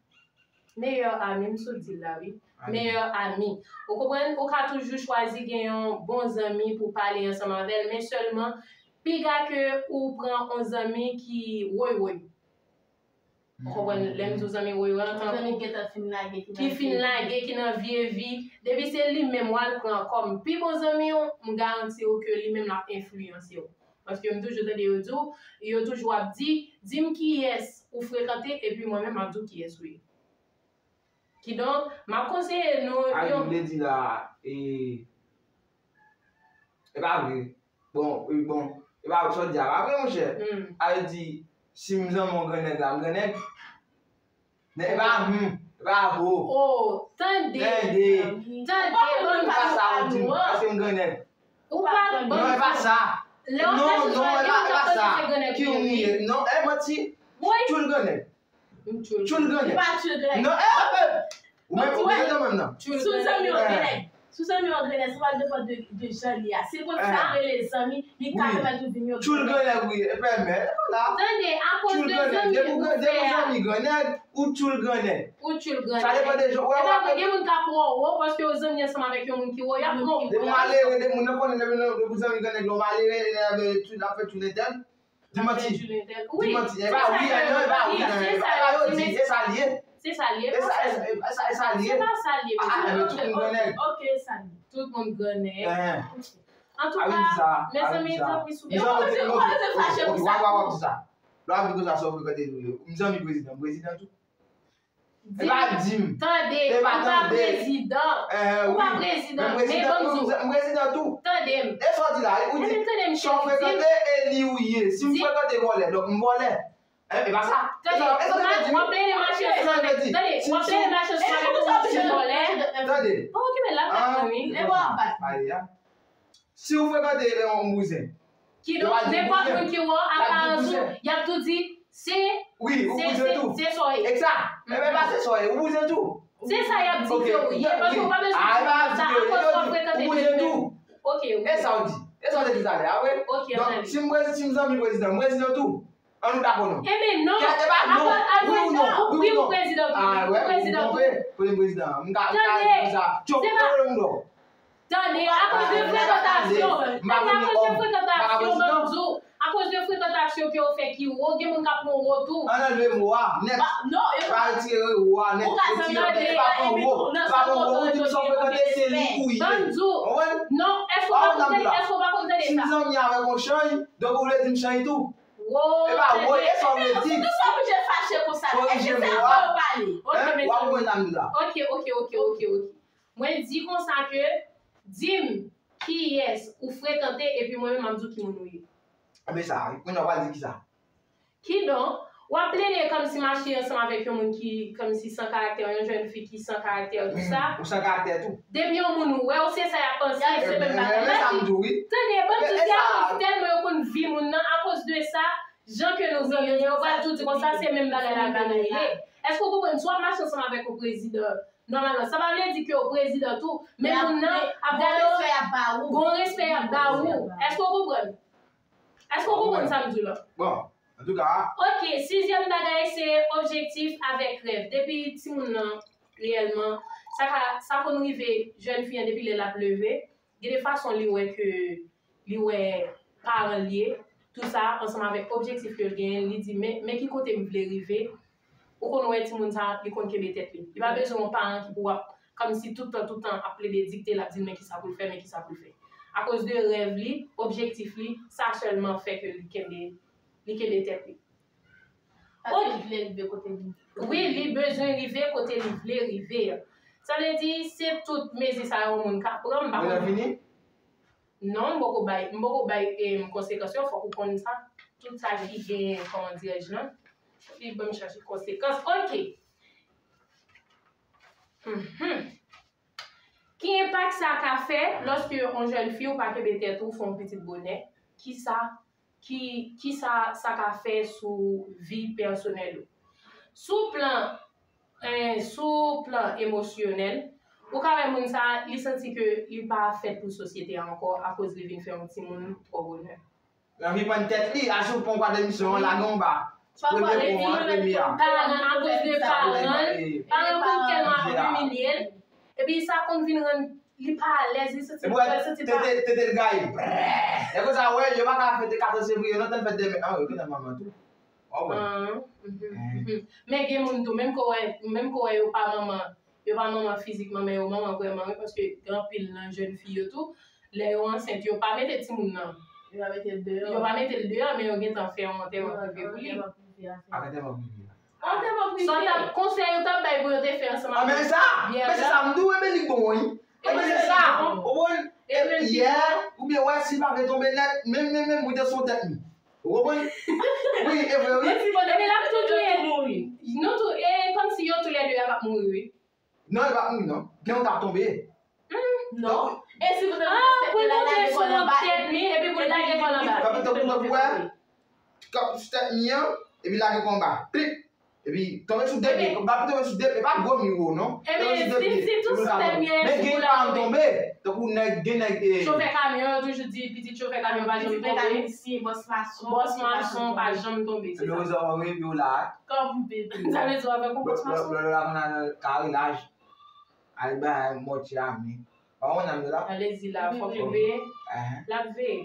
Meyè ami, m sot di l la, wi. Ami. Meyè ami. Ou konprann? Ou ka toujou chwazi gen yon bon zanmi pou pale ansanm avè l, men sèlman, piga ke ou pran yon zanmi ki woy woy. Ou konprann? Lè m di w zanmi woy woy an, tankou ki fin lage, ki fin lage, ki nan vye vi. Depi se li menm w al pran kòm pi bon zanmi w, m garanti w ke li menm l ap enfliyanse w. Paske m toujou tande yo di w, yo toujou ap di, di m kiyès ou frekante, epi mwen menm m ap di w kiyès ou ye. Kidonk, m ap konseye nou yon. Sa vle di la, e, e pa vre. Bon, e bon, e pa sa w di a, pa vre, monchè. Hmm. Sa vle di, si m zanmi yon grannèg la, m grannèg. Men e pa hmm, e pa ho. Oh, tande. Tande. Tande, ban m di sa, ou di m, paske m grannèg. Ou pa, non, e pa sa. Non, non, e pa, e pa sa. Ki ou ye? Non, e manti. Tchoul grannèg. Tchoul grannèg. Li pa tchoul grannèg. Non, e, e. Ou menm, ou menm nan. Sou zanmi w grannèg. Sou zanmi w grannèg, sa pa depann de, de jan li a. Se konn sa rele zanmi, li ka pèmèt ou vin yon tchoul grannèg, wi, e pèmèt, vwala. Tande, akoz de zanmi ou fè a. Depi w zanmi grannèg, ou tchoul grannèg. Ou tchoul grannèg. Sa depann de jan. E pa vre, gen moun k ap pran w wo paske yo zanmi ansanm avèk yon moun ki wo, y ap pran w wo. Depi w malere, depi moun nan konnen, depi w zanmi grannèg, lè w malere, l ap fè tchoul entèl. Di manti. Di manti. E pa wi, e non, e pa wi, non, e pa sa yo di, e sa l ye. Se sa l ye, e pa sa l ye. E sa l ye. Se pa sa l ye, mesye. Ah, men tout moun grannèg. Ok, e sa l ye. Tout moun grannèg. Antouka, mezanmi, tanpri, souple. Ou panse fache pou sa? Lè w ap di konsa, sa w frekante nou yo. M zanmi prezidan, prezidan tou. E pa di m. Tande, ou pa prezidan. Ou pa prezidan, men ban m di w. M prezidan tou. Tande m. E sa w di la, ou di, sa w frekante e li ou ye. Si m frekante vòlè, donk m vòlè. E pa sa. Tande, w ap plede mache ansanm avèk, tande, w ap plede mache ansanm avèk yon moun ki vòlè. Tande. Bon, okipe l, l ap bat mwen, wi. E w ap bat mwen. Si w frekante yon bouzen. Kidonk, nenpòt moun ki wè w, aparans ou, y ap tou di, se, wi, ou bouzen tou. Se sa w ye. Egza. Enben, pa se sa w ye, ou bouzen tou. Se sa y ap di ke w ye, paske w pa bezwen di sa, akoz w ap frekante moun menm. Ok, ok. E sa w di. E sa w te di talè a, wi. Ok, donk, si m, si m zanmi prezidan, m prezidan tou. An nou dakò non. Enben non. Kèt e pa non. Wi ou non. Wi ou non. Wi, ou prezidan tou. Ah, ou prezidan tou. Kote m prezidan? M ka, m ka di sa. Tande. Se pa Tande, akoz de frekantasyon. Tande, akoz de frekantasyon, ban m di w. Akoz de frekantasyon ke w fè ki wo, gen moun k ap pran wo tou. Ann anlve mo a, nèt. Non, yo pa retire wo a, nèt. Ou ka zanmi avèk li, epi tou, nan sa w konprann, yo gen respè. Ban m di w. Non, èske w pa konn tande, èske w pa konn tande sa? Si m zanmi avèk yon chanj, donk ou vle di m chanj tou. Wo, e pa wo, e sa w vle di. Ou toujou oblije fache konsa. Korije mo a. Èske se sa w pale? Ok, mesye. W ap konprann sa m di la. Ok, ok, ok, ok, ok. Mwen di konsa ke, di m kiyès ou frekante, epi mwen menm m ap di w ki moun ou ye. Enben sa, kounye a w pral di kisa? Kidonk, w ap plede kòmsi mache ansanm avèk yon moun ki kòmsi san karaktè, yon jèn fi ki san karaktè, tou sa. Ou san karaktè tou. Depi yon moun wè w, se sa y ap panse, se menm bagay la. Tande, ban m di w, se akoz tèlman yo konn vi moun nan, akoz de sa, jan ke nou zanmi, yo pral tou di konsa, se menm bagay la ke nou ye. Èske w konprann? Si w ap mache ansanm avèk yon prezidan, nòmalman, sa pa vle di ke w prezidan tou, men moun nan ap gade w, gon respè y ap ba ou. Èske w konprann? Èske w konprann sa m di w la? Bon, antouka. Ok, sizyèm bagay, se objektif avèk rèv. Depi timoun nan, reyèlman, sa ka, sa konn rive jèn fi an depi lè l ap leve, gen de fason li wè ke, li wè paran l ye, tou sa, ansanm avèk objektif ke l genyen, li di, men, men ki kote m vle rive. Ou konn wè timoun sa, li konn kenbe tèt li. Li pa bezwen yon paran ki pou ap, kòmsi tout tan, tout tan, ap plede dikte l, ap di l men kisa pou l fè, men kisa pou l fè. Akoz de rèv li, objektif li, sa sèlman fè ke li kenbe, li kenbe tèt li. Paske li vle rive kote li vle. Wi, li bezwen rive kote li vle rive a. Sa vle di, se tout mezi sa yo yon moun ka pran, m pa konn. Vini? Non, m poko bay, m poko bay, em, konsekans yo, fòk ou konn sa. Tout sa ki gen, kòman dirèj lan, li ban m chache konsekans. Ok. Mhm. Ki enpak sa ka fè lòske yon jèn fi ou pa kenbe tèt ou, fè yon pitit bonè? Kisa, ki, kisa sa ka fè sou vi pèsonèl ou? Sou plan, eh, sou plan emosyonèl, ou ka wè moun sa, li santi ke li pa fèt pou sosyete a ankò akoz li vin fè yon timoun twò bonè. L anvi pann tèt li, al sou pon kwa demisyon an, lage anba. Premye pon an, premye a. Paran, akoz de paran, paran konn tèlman ap imilye l. Epi sa konn vin rann li pa alèz, li santi, li santi pa. Tete, tete l gaye. E konsa, wè, yo pa ka fete katòz fevriye, non, tann fèt de mè. Ah, yo gentan manman tou. Oh, wè. Ah, mhm, mhm. Men gen moun tou, menm ke w wè, menm ke w wè yo pa manman, yo pa manman fizikman, men yo manman vrèman, wi, paske gen anpil nan jèn fi yo tou, lè yo ansent, yo pa mete timoun nan. Yo pa mete l deyò. Yo pa mete l deyò, men yo gentan fè yon antèman prive pou li. Antèman prive a. Antèman prive. Sa w t ap, konsèy ou t ap bay pou yo te fè ansanm avèk byè la. Ah, men sa, men se sa m di w, men li bon, wi. E men se sa. Ou konprann? Yè, oubyen wè, si l pa vle tonbe nèt, menm, menm, menm, ou te sou tèt li. Ou konprann? Wi, e vre, wi. Epi l ap tou touye. Nou tou, e kòmsi yo toulède y ap mouri, wi. Non, li pa mouri, non. Gen yon k ap tonbe. Non. E si pou te pou tèt li la, lage kò l anba. Tèt mi, epi pou l lage kò l anba. Tankou, tankou, tankou, wè. Kòm sou tèt mi an, epi lage kò anba. Pip! Epi tonbe sou de pye. Ba pou tonbe sou de pye. Pa gwo mi wo, non. Tonbe sou de pye. Men gen pa janm tonbe. Tankou nèg, gen nèg, eh. Chofè kamyon, yo toujou di, pitit chofè kamyon pa janm tonbe. Bòs mason, bòs mason pa janm tonbe, se sa. Epi ou zanmi, epi ou la. Kòm bebe. Sa vle di w avèk yon bòs mason. Lè, lè, lè, lè, lè, karilaj. Al bay mòtye a men. Pa wè nonm yo la? Alezi la, fòk li veye. L ap veye.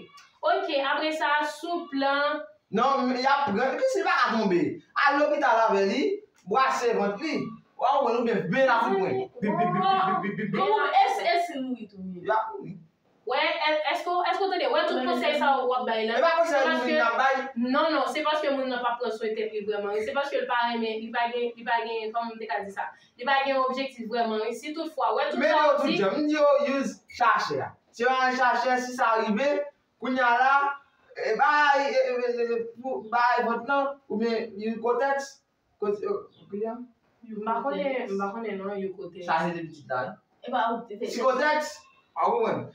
Ok, apre sa, sou plan. Non, men y ap pran, ki si pa ka tonbe. Al lopital avè li, bwase vant li. W a wè oubyen men l ap pran. Bip, bip, bip, bip, bip, bip, bip. Kòman, e si, e si l mouri tou menm? Y ap mouri. Wè, è-, èske, èske w tande? Wè, tout konsèy sa yo w ap bay la. E pa konsèy moun nan ap bay. Non, non, se paske moun nan pa pran swen tèt li vrèman. Se paske l pa renmen, li pa gen, li pa gen, kòman m te ka di sa? Li pa gen objektif vrèman, wi. Si toutfwa, wè, tout sa w di. Men yo tout jan, m di yo use chachè a. Se pa yon chachè, si sa rive, kounye a la, e, bay, e, e, e, e, pou, bay vant lan, oubyen yon kotèks, kot, e, kounye a? M pa konnen, m pa konnen non, yon kotèks. Sa se de pitit la, wi. E pa ou te fè. Si kotèks, a ou menm.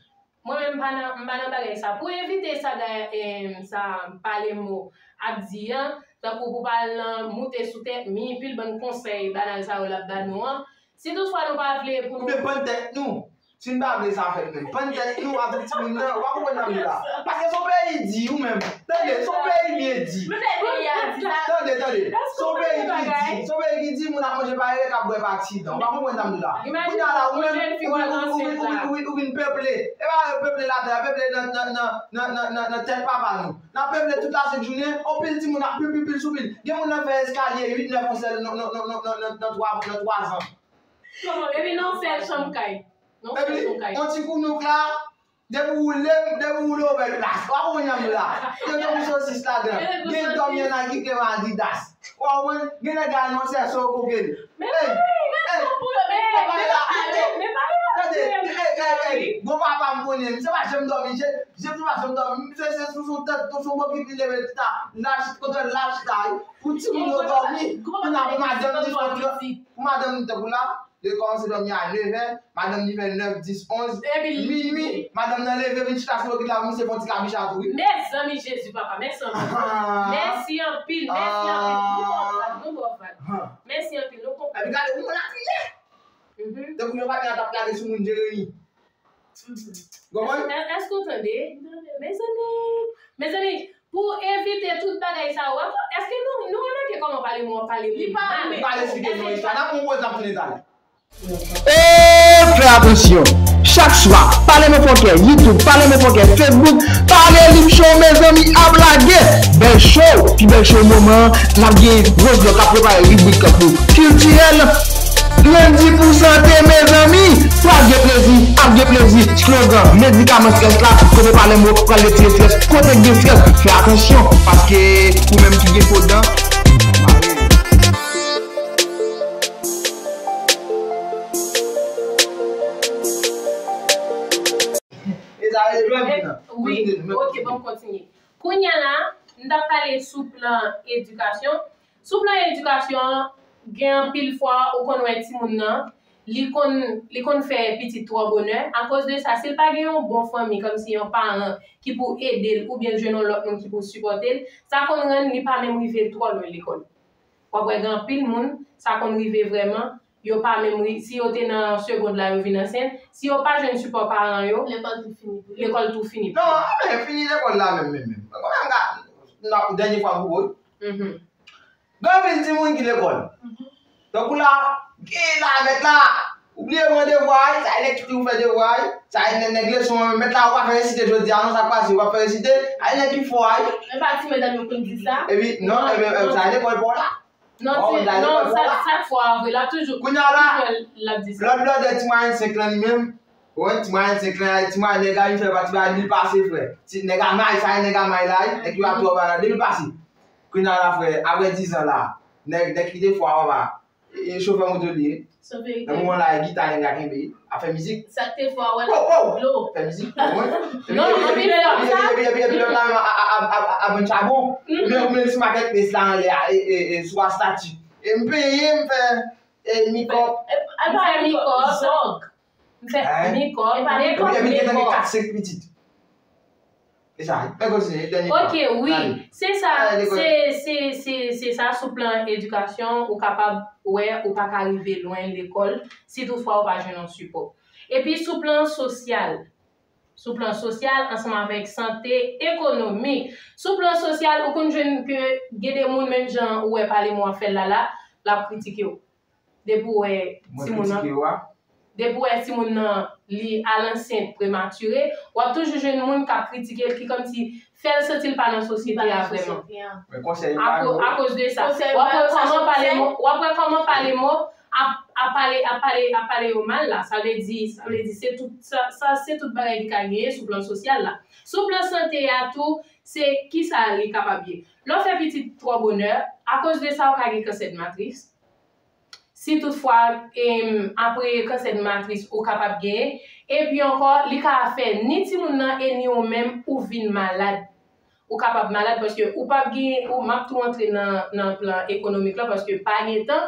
Mwen menm, m pa nan, m pa nan bagay sa. Pou evite sa, da-, em, sa, pale mo ap di an, tankou pou pa al nan moute sou tèt mi, pil bann konsèy banal sa yo l ap ba nou an. Si toutfwa nou pa vle pou nou. Oubyen pann tèt nou. Si n pa vle sa fèt menm. Pann tèt nou avèk timoun nan, w pa konprann sa m di la. Paske se yon peyi di, ou menm. Tande, se yon peyi byen di. Tande, tande. Se yon peyi ki di, se yon peyi ki di, moun ap manje pa ere, k ap bwè pa aksidan. Ou pa konprann sa m di la. Kounye a la, ou menm, ou vin, ou vin, ou vin, ou vin, ou vin peple. E pa yo peple latè, peple nan, nan, nan tèt papa nou. N ap peple tout lasent jounen, anpil timoun ap pil, pil, pil sou pil. Gen moun nan fè eskalye uit, nèf, yon sèl, nan, nan, nan twa, nan twa zan. Epi nan yon sèl chanm kay. Nan yon sèl chanm kay. Yon ti kounouk la, depi w woule, depi w woule, w bèl plas. W ap wè yon nonm la. Yo gen yon sosis ladan. Gen dòmi an Nike, klè Adidas. W ap wè, gen nèg la nan sèso kokenn. Men wi, men tou pou yo, men tou pou yo, men pa yo. Tande, ey, ey, ey, bon papa m konnen, misye pa janm dòmi, je, je pa janm dòmi, misye se sou, sou tèt, sou bokit li leve chita, l al chita, kote l al chita, wi. Pou timoun yo dòmi, pou madanm li fè, pou madanm li tankou la, Yo kòmanse dòmi a nevè, madanm li fè nèf, dis, onz, minui, madanm nan leve vin chita sou bokit la, misye fè yon ti kabicha tou, wi. Mezanmi, Jezi, papa, mèsi anpil. Mèsi anpil, mèsi anpil. Nou konprann, nou konprann. Mèsi anpil, nou konprann. Epi gade, ou la kriye. Tankou yon patnè t ap lage sou moun Jeremi. Konprann? Èske w tande? Mezanmi, mezanmi, pou evite tout bagay sa yo, èske nou, nou remake kòman Pale Mo ap pale moun? Li pa renmen. Pale sou kesyon istwa. N ap pran yon poz, n ap tounen talè. E fè atansyon! Chak swa, Pale Mo Fòkè, YouTube, Pale Mo Fòkè, Facebook, Pale Lip Show, mezanmi, ap lage! Bèl show! Pi bèl show moman an, n ap gen Roselò k ap prepare ribrik pou kiltirèl. Lendi pou sante, mezanmi! Pral gen plezi, ap gen plezi. Slogan, medikaman estrès la, kote Pale Mo pral retire estrès, kote gen estrès, fè atansyon, paske ou menm ki gen fo dan, Sa e lwen m nan. Wi, ok, bon, kontinye. Kounye a la, m t ap pale sou plan edikasyon. Sou plan edikasyon an, gen anpil fwa ou konn wè timoun nan, li konn, li konn fè pitit twò bonè. Akoz de sa, si l pa gen yon bon fanmi, kòmsi yon paran ki pou ede l, oubyen l jwenn yon lòt moun ki pou sipòte l, sa konn rann li pa menm rive twò lwen lekòl. W ap wè gen anpil moun, sa konn rive vrèman, yo pa menm ri-, si yo te nan segond la, yo vin ansyen, si yo pa jwenn sipò paran yo, lekòl tou fini pou yo. Lekòl tou fini pou yo. Non, men fini lekòl la menm, menm, menm. Mwen, mwen, mwen, dènye fwa m pou woy. Mhm. Gen anpil timoun ki lekòl. Mhm. Tankou la, gen la, mèt la, ou bliye mande devwa, sa e nèg ki di ou fè devwa, sa e nèg, nèg leson an, mèt la, ou pa fè resite jodi a, non, sa k pase, ou pa fè resite, a e nèg ki fò a. Men pa ti medam yo konn di sa. Epi, non, non, epi, non, sa e lekòl pa w la. Non, oh, ti, non, sa, sa fò a vre, l ap toujou, kounye a la, toujou l ap di sa. Lòt blòdè ti mwayen senk lan li menm, wè, ti mwayen senk lan, ti mwayen nèg a vin fè pati ba li pase, frè. Ti nèg a may, sa e nèg a may la, nèg yo ap twò ba la, depi l pase. Kounye a la, frè, apre diz an la, nèg, nèg ki te fò a, papa, e, e chofè moto li ye. Nan moman la, e gita nèg la kenbe, ap fè mizik. Sa k te fò a, wè, oh, oh, dlo. Fè mizik, wi. Non, epi, anpil epi, lòt epi, sa. Epi, epi, epi, lòt la menm a, a, a, a, a, a vann chabon. Mhm. Oubyen, oubyen sou makèt, pes la anlè a, e, e, e, sou a stati. E m peye, m fè, e, mikòp. E, e, m fè mikòp, zòg. M fè mikòp, epi, epi, epi, gen tan gen kat, senk pitit. E sa, men kontinye, dènye fwa. Ok, wi. Allez. Se sa, allez, se, se, se, se sa sou plan edikasyon, ou kapab wè ou pa ka rive lwen lekòl si toutfwa ou pa jwenn yon sipò. Epi sou plan sosyal, sou plan sosyal, ansanm avèk sante, ekonomik. Sou plan sosyal, ou konn jwenn ke gen de moun, menm jan ou wè pale mwen ap fè l la la, l ap kritike w. Depi w wè timoun nan, depi w wè timoun nan, li al ansent prematire, w ap toujou jwenn moun k ap kritike l, ki kòmsi fè l santi l pa nan sosyete a vrèman. Men konsèy yo pa yo. Akoz de sa, w ap wè kòman pale mo, w ap wè kòman pale mo ap, ap pale, ap pale, ap pale yo mal la. Sa vle di, sa vle di se tout, sa, sa se tout bagay ki ka genyen sou plan sosyal la. Sou plan sante a tou, se kisa li kapab ye. Lè w fè pitit twò bonè, akoz de sa, ou ka gen kansè de matris. Si toutfwa, em, apre kansè de matris, ou kapab genyen. Epi ankò, li ka fè ni timoun nan e ni ou menm, ou vin malad. Ou kapab malad paske ou p ap gen, ou, m ap tou antre nan, nan plan ekonomik la paske pa gen tan.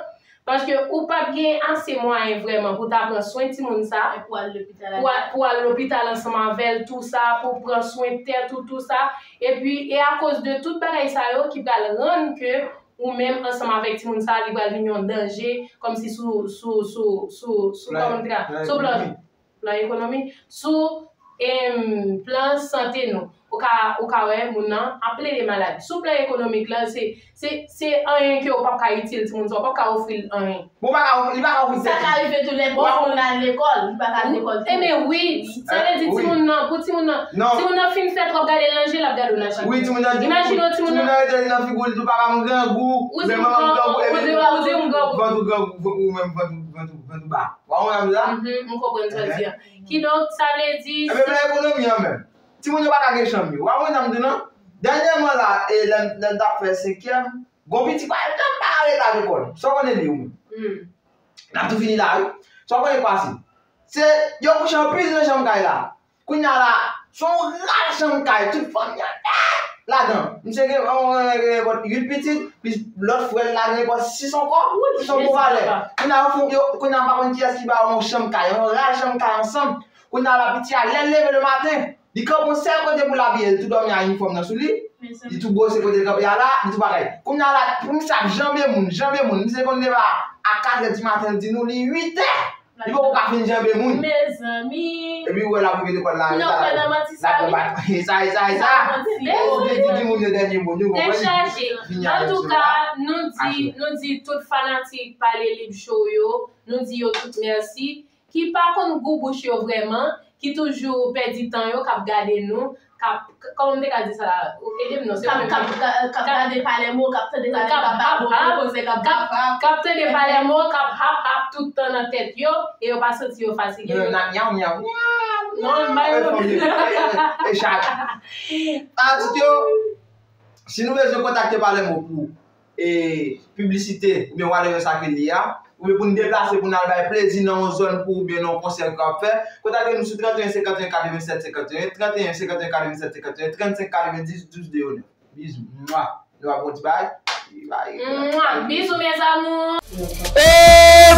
Paske ou p ap gen ase mwayen vrèman pou ta pran swen timoun sa, pou al lopital, pou al, pou al lopital ansanm avè l, tou sa, pou pran swen tèt ou, tou sa. Epi, e akoz de tout bagay sa yo ki pral rann ke ou menm ansanm avèk timoun sa, li pral vin yon danje, kòmsi sou, sou, sou, sou, sou, kòman m te ka, sou plan, plan ekonomi, sou, em, plan sante nou. Ou ka, ou ka wè moun nan ap plede malad. Sou plan ekonomik la, se, se, se anyen ke ou p ap ka itil timoun sa, ou p ap ka ofri l anyen. Bon, pa ka, li pa ka ofri tèt li. Sa ka rive tou lè granmoun nan al lekòl, li pa ka al lekòl tou. Ebyen wi, sa vle di timoun nan, pou timoun nan, timoun nan fin fèt, w ap gade l nan je, l ap gade w nan je. Wi, timoun nan, imajine w, timoun nan rete nan figi w, li di, "Papa m grangou, men manman m grangou," epi ou di, ou di, ou di, ou grangou. Vant ou grangou, ou menm vant ou, vant ou, vant ou ba. Ou konprann sa m di a? Kidonk, sa vle di, ebyen, plan ekonomi an menm. Timoun yo pa ka gen chanm yo. Ou konprann sa m di w, non? Dènyèman la, e, lè, lè m t ap fè senkyèm, gon pitit pa janm pa rete lekòl. Sa w konnen li, ou menm? N ap tou fini la, wi. Sa w konnen k pase? Se, yo kouche anpil nan chanm kay la. Kounye a la, se yon ral chanm kay, tout fanmi an, eh, ladan. Misye gen, gen, gen, gen, gen uit pitit, plis lòt frè l la gen sis ankò, sis ankò valè. Kounye a, yo fè, yo, kounye a, m pa konn kiyès ki ba yo yon chanm kay, yon ral chanm kay ansanm. Kounye a la, piti a, lè l leve le maten, li kanpe yon sèl kote pou l abiye, li tou dòmi a inifòm nan sou li. Li tou bwose kote l kanpe a la, li tou bagay. Kounye a la, pou misye ap janbe moun, janbe moun, misye konn leve a, a katrè di maten, l di nou li uitè. Li poko ka fin janbe moun. Mezanmi. Epi ou wè l ap rive lekòl la, l ap pran bat. E sa, e sa, e sa. Ou vle di timoun yo dènye mo, nou konprann. Tèt chaje. Antouka, nou di, nou di tout fanatik Pale Lib Show yo, nou di yo tout mèsi. Ki pa konn gou bouch yo vrèman, ki toujou pèdi tan yo, k ap gade nou, k ap, k-, kòman m te ka di sa la? Ede m non, se mwen menm. K ap, k ap, k ap gade Palèmo, k ap tande Palèmo, k ap ba bon koze, k ap, k ap, k ap tande Palèmo, k ap hap hap tout tan nan tèt yo, e yo pa santi yo fatige. Yo nan nyaw, nyaw, nyaw. Non, m pa yo. E chat. Fanatik yo, si nou bezwen kontakte Palèmo pou, e, piblisite, oubyen whatever sa ke li ye a, Oubyen pou n deplase pou n al bay plezi nan yon zòn pou oubyen nan yon konsè ke w ap fè. Kontakte nou sou trannteyen senkanteyen katrevennsèt senkanteyen, trannteyen senkanteyen katrevennsèt senkanteyen, trannsenk katrevenndis douz zewo nèf. Bizou. Mwa. Nou ap yon ti bagay. Mwa. Bizou, mes amours. E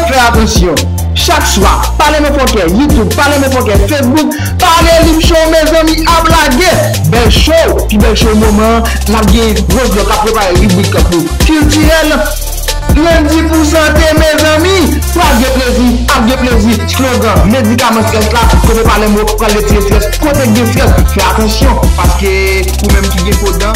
fè atansyon! Chak swa, Pale Mofokè, YouTube, Pale Mofokè, Facebook, Pale Lib Show, mezanmi, ap lage! Bèl show, pi bèl show moman an, n ap gen Rose Lò k ap prepare ribrik pou kiltirèl. Lendi pou sante, mezanmi! Pral gen plezi, ap gen plezi. Slogan, medikaman strès la, kote Pale Mo pral retire strès, kote gen strès, fè atansyon, paske ou menm ki gen fo dan,